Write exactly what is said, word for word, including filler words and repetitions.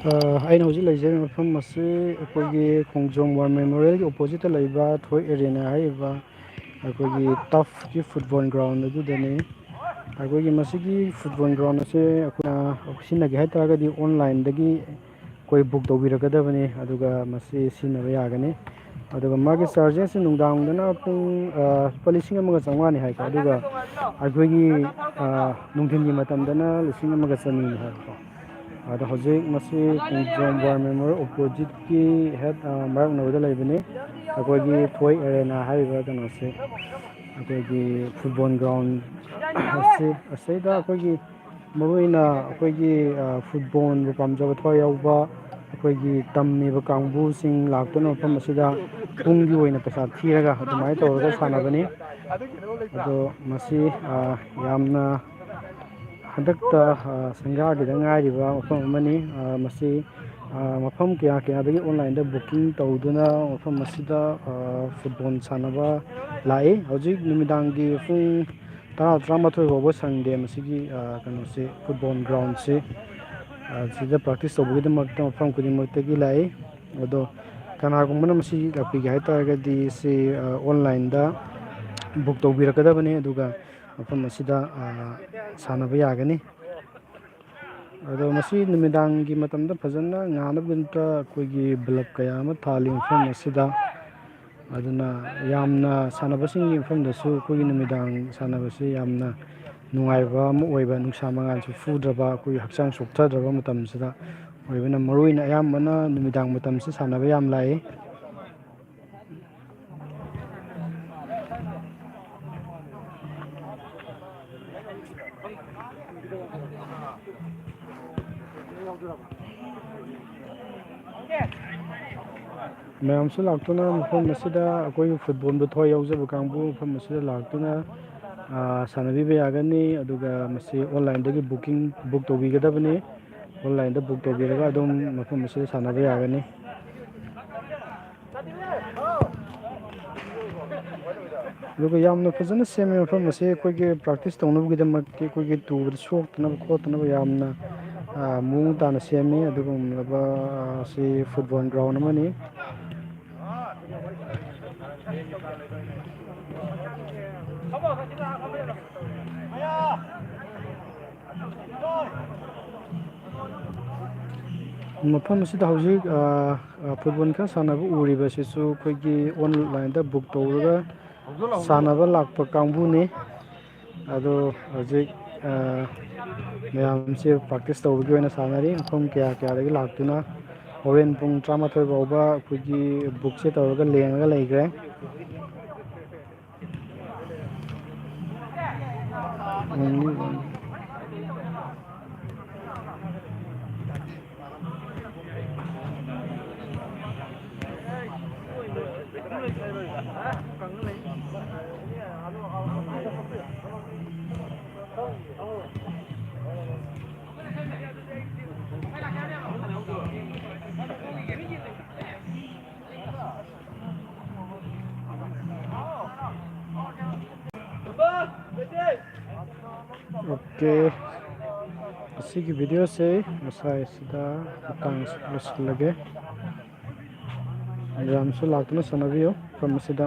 ꯑ, ꯑꯩꯅ ꯍꯧꯖꯤꯛ ꯂꯩꯖꯔꯤꯕ ꯃꯐꯝ ꯑꯁꯤ ꯑꯩꯈꯣꯏꯒꯤ ꯈꯣꯡꯖꯣꯝ ꯋꯥꯔ ꯃꯦꯃꯣꯔꯤꯌꯦꯜꯒꯤ ꯑꯣꯄꯣꯖꯤꯠꯇ ꯂꯩꯕ ꯊꯣꯏ ꯑꯦꯔꯦꯅꯥ ꯍꯥꯏꯔꯤꯕ ꯑꯩꯈꯣꯏꯒꯤ ꯇꯐꯀꯤ ꯐꯨꯠꯕꯣꯜ ꯒ꯭ꯔꯥꯎꯟ ꯑꯗꯨꯗꯅꯤ꯫ ꯑꯩꯈꯣꯏꯒꯤ ꯃꯁꯤꯒꯤ ꯐꯨꯠꯕꯣꯜ ꯒ꯭ꯔꯥꯎꯟ ꯑꯁꯦ ꯑꯩꯈꯣꯏꯅ ꯁꯤꯖꯤꯟꯅꯒꯦ ꯍꯥꯏ ꯇꯥꯔꯒꯗꯤ ꯑꯣꯟꯂꯥꯏꯟꯗꯒꯤ ꯑꯩꯈꯣꯏ ꯕꯨꯛ ꯇꯧꯕꯤꯔꯛꯀꯗꯕꯅꯤ, ꯑꯗꯨꯒ ꯃꯁꯤ ꯁꯤꯖꯤꯟꯅꯕ ꯌꯥꯒꯅꯤ꯫ ꯑꯗꯨꯒ ꯃꯥꯒꯤ ꯆꯥꯔꯖꯦꯁꯁꯦ ꯅꯨꯡꯗꯥꯡꯗꯅ ꯄꯨꯡ, ꯑ, ꯂꯨꯄꯥ ꯂꯤꯁꯤꯡ ꯑꯃꯒ ꯆꯥꯝꯃꯉꯥꯅꯤ ꯍꯥꯏꯀꯣ, ꯑꯗꯨꯒ ꯑꯩꯈꯣꯏꯒꯤ, ꯑ, ꯅꯨꯡꯊꯤꯜꯒꯤ ꯃꯇꯝꯗꯅ ꯂꯤꯁꯤꯡ ꯑꯃꯒ ꯆꯅꯤꯅꯤ ꯍꯥꯏꯕꯀꯣ꯫ ꯑꯗꯣ ꯍꯧꯖꯤꯛ ꯃꯁꯤ ꯈꯣꯡꯖꯣꯝ ꯋꯥꯔ ꯃꯦꯃꯣꯔꯤꯌꯦꯜ ꯑꯣꯄꯣꯖꯤꯠꯀꯤ ꯍꯦꯛ, ꯑ, ꯃꯔꯛꯅꯕꯗ ꯂꯩꯕꯅꯤ꯫ ꯑꯩꯈꯣꯏꯒꯤ ꯊꯣꯏ ꯑꯦꯔꯦꯅꯥ ꯍꯥꯏꯔꯤꯕ ꯀꯩꯅꯣꯁꯦ, ꯑꯩꯈꯣꯏꯒꯤ ꯐꯨꯠꯕꯣꯜ ꯒ꯭ꯔꯥꯎꯟ ꯑꯁꯤ, ꯑꯁꯤꯗ ꯑꯩꯈꯣꯏꯒꯤ ꯃꯔꯨꯑꯣꯏꯅ ꯑꯩꯈꯣꯏꯒꯤ, ꯑ, ꯐꯨꯠꯕꯣꯜꯕꯨ ꯄꯥꯝꯖꯕ ꯊꯋꯥꯏ ꯌꯥꯎꯕ ꯑꯩꯈꯣꯏꯒꯤ ꯇꯝꯃꯤꯕ ꯀꯥꯡꯕꯨꯁꯤꯡ ꯂꯥꯛꯇꯨꯅ ꯃꯐꯝ ꯑꯁꯤꯗ ꯄꯨꯡꯒꯤ ꯑꯣꯏꯅ ꯄꯩꯁꯥ ꯊꯤꯔꯒ ꯑꯗꯨꯃꯥꯏꯅ ꯇꯧꯔꯒ ꯁꯥꯟꯅꯕꯅꯤ꯫ ꯑꯗꯣ ꯃꯁꯤ, ꯑ, ꯌꯥꯝꯅ ꯍꯟꯗꯛꯇ, ꯑ, ꯁꯪꯒꯥꯈꯤꯗ ꯉꯥꯏꯔꯤꯕ ꯃꯐꯝ ꯑꯃꯅꯤ꯫ ꯑ, ꯃꯁꯤ, ꯑ, ꯃꯐꯝ ꯀꯌꯥ ꯀꯌꯥꯗꯒꯤ ꯑꯣꯟꯂꯥꯏꯟꯗ ꯕꯨꯀꯤꯡ ꯇꯧꯗꯨꯅ ꯃꯐꯝ ꯑꯁꯤꯗ, ꯑ, ꯐꯨꯠꯕꯣꯜ ꯁꯥꯟꯅꯕ ꯂꯥꯛꯏ꯫ ꯍꯧꯖꯤꯛ ꯅꯨꯃꯤꯗꯥꯡꯒꯤ ꯄꯨꯡ ꯇꯔꯥ, ꯇꯔꯥꯃꯥꯊꯣꯏ ꯐꯥꯎꯕ ꯁꯪꯗꯦ꯫ ꯃꯁꯤꯒꯤ, ꯑ, ꯀꯩꯅꯣꯁꯤ, ꯐꯨꯠꯕꯣꯜ ꯒ꯭ꯔꯥꯎꯟꯁꯤ, ꯑ, ꯁꯤꯗ ꯄ꯭ꯔꯦꯛꯇꯤꯁ ꯇꯧꯕꯒꯤꯗꯃꯛꯇ ꯃꯐꯝ ꯈꯨꯗꯤꯡꯃꯛꯇꯒꯤ ꯂꯥꯛꯏ꯫ ꯑꯗꯣ ꯀꯅꯥꯒꯨꯝꯕꯅ ꯃꯁꯤ ꯂꯥꯛꯄꯤꯒꯦ ꯍꯥꯏ ꯇꯥꯔꯒꯗꯤ ꯁꯤ, ꯑ, ꯑꯣꯟꯂꯥꯏꯟꯗ ꯕꯨꯛ ꯇꯧꯕꯤꯔꯛꯀꯗꯕꯅꯤ, ꯑꯗꯨꯒ ꯃꯐꯝ ꯑꯁꯤꯗ, ꯑ, ꯁꯥꯟꯅꯕ ꯌꯥꯒꯅꯤ꯫ ꯑꯗꯣ ꯃꯁꯤ ꯅꯨꯃꯤꯗꯥꯡꯒꯤ ꯃꯇꯝꯗ ꯐꯖꯅ ꯉꯥꯅꯕꯒꯤꯗꯃꯛꯇ ꯑꯩꯈꯣꯏꯒꯤ ꯕꯜꯕ ꯀꯌꯥ ꯑꯃ ꯊꯥꯜꯂꯤ ꯃꯐꯝ ꯑꯁꯤꯗ꯫ ꯑꯗꯨꯅ ꯌꯥꯝꯅ ꯁꯥꯟꯅꯕꯁꯤꯡꯒꯤ ꯃꯐꯝꯗꯁꯨ ꯑꯩꯈꯣꯏꯒꯤ ꯅꯨꯃꯤꯗꯥꯡ ꯁꯥꯟꯅꯕꯁꯤ ꯌꯥꯝꯅ ꯅꯨꯡꯉꯥꯏꯕ ꯑꯃ ꯑꯣꯏꯕ, ꯅꯨꯡꯁꯥ ꯃꯉꯥꯜꯁꯨ ꯐꯨꯗ꯭ꯔꯕ, ꯑꯩꯈꯣꯏꯒꯤ ꯍꯛꯆꯥꯡ ꯆꯣꯛꯊꯗ꯭ꯔꯕ ꯃꯇꯝꯁꯤꯗ ꯑꯣꯏꯕꯅ, ꯃꯔꯨꯑꯣꯏꯅ ꯑꯌꯥꯝꯕꯅ ꯅꯨꯃꯤꯗꯥꯡ ꯃꯇꯝꯁꯤ ꯁꯥꯟꯅꯕ ꯌꯥꯝ ꯂꯥꯛꯏ꯫ ꯃꯌꯥꯝꯁꯨ ꯂꯥꯛꯇꯨꯅ ꯃꯐꯝ ꯑꯁꯤꯗ ꯑꯩꯈꯣꯏꯒꯤ ꯐꯨꯠꯕꯣꯜꯕꯨ ꯊꯋꯥꯏ ꯌꯥꯎꯖꯕ ꯀꯥꯡꯕꯨ ꯃꯐꯝ ꯑꯁꯤꯗ ꯂꯥꯛꯇꯨꯅ, ꯑ, ꯁꯥꯟꯅꯕꯤꯕ ꯌꯥꯒꯅꯤ꯫ ꯑꯗꯨꯒ ꯃꯁꯤ ꯑꯣꯟꯂꯥꯏꯟꯗꯒꯤ ꯕꯨꯀꯤꯡ, ꯕꯨꯛ ꯇꯧꯕꯤꯒꯗꯕꯅꯤ꯫ ꯑꯣꯟꯂꯥꯏꯟꯗ ꯕꯨꯛ ꯇꯧꯕꯤꯔꯒ ꯑꯗꯨꯝ ꯃꯐꯝ ꯑꯁꯤꯗ ꯁꯥꯟꯅꯕ ꯌꯥꯒꯅꯤ꯫ ꯑꯗꯨꯒ ꯌꯥꯝꯅ ꯐꯖꯅ ꯁꯦꯝꯃꯦ ꯃꯐꯝ ꯑꯁꯤ꯫ ꯑꯩꯈꯣꯏꯒꯤ ꯄ꯭ꯔꯦꯛꯇꯤꯁ ꯇꯧꯅꯕꯒꯤꯗꯃꯛꯇꯤ ꯑꯩꯈꯣꯏꯒꯤ ꯇꯨꯕꯗ ꯁꯣꯛꯇꯅꯕ ꯈꯣꯠꯇꯅꯕ ꯌꯥꯝꯅ ꯑ, ꯃꯑꯣꯡ ꯇꯥꯅ ꯁꯦꯝꯃꯤ꯫ ꯑꯗꯨꯒꯨꯝꯂꯕ, ꯑ, ꯁꯤ ꯐꯨꯠꯕꯣꯜ ꯒ꯭ꯔꯥꯎꯟ ꯑꯃꯅꯤ꯫ ꯃꯐꯝ ꯑꯁꯤꯗ ꯍꯧꯖꯤꯛ, ꯑ, ꯑ, ꯐꯨꯠꯕꯣꯜ ꯈꯔ ꯁꯥꯟꯅꯕ ꯎꯔꯤꯕꯁꯤꯁꯨ ꯑꯩꯈꯣꯏꯒꯤ ꯑꯣꯟꯂꯥꯏꯟꯗ ꯕꯨꯛ ꯇꯧꯔꯒ ꯁꯥꯟꯅꯕ ꯂꯥꯛꯄ ꯀꯥꯡꯕꯨꯅꯤ꯫ ꯑꯗꯣ ꯍꯧꯖꯤꯛ, ꯑ, ꯃꯌꯥꯝꯁꯦ ꯄ꯭ꯔꯥꯛꯇꯤꯁ ꯇꯧꯕꯒꯤ ꯑꯣꯏꯅ ꯁꯥꯟꯅꯔꯤ꯫ ꯃꯐꯝ ꯀꯌꯥ ꯀꯌꯥꯗꯒꯤ ꯂꯥꯛꯇꯨꯅ ꯍꯣꯔꯦꯟ ꯄꯨꯡ ꯇꯔꯥꯃꯥꯊꯣꯏ ꯐꯥꯎꯕ ꯑꯩꯈꯣꯏꯒꯤ ꯕꯨꯛꯁꯦ ꯇꯧꯔꯒ ꯂꯦꯡꯉꯒ ꯂꯩꯈ꯭ꯔꯦ꯫ ꯑꯣꯀꯦ, ꯉꯁꯤꯒꯤ ꯚꯤꯗꯤꯑꯣꯁꯦ ꯉꯁꯥꯏꯁꯤꯗ ꯃꯇꯥꯡ ꯑꯁꯤꯗ ꯂꯣꯏꯁꯤꯜꯂꯒꯦ꯫ ꯃꯌꯥꯝꯁꯨ ꯂꯥꯛꯇꯨꯅ ꯁꯥꯟꯅꯕꯤꯌꯨ ꯃꯐꯝ ꯑꯁꯤꯗ꯫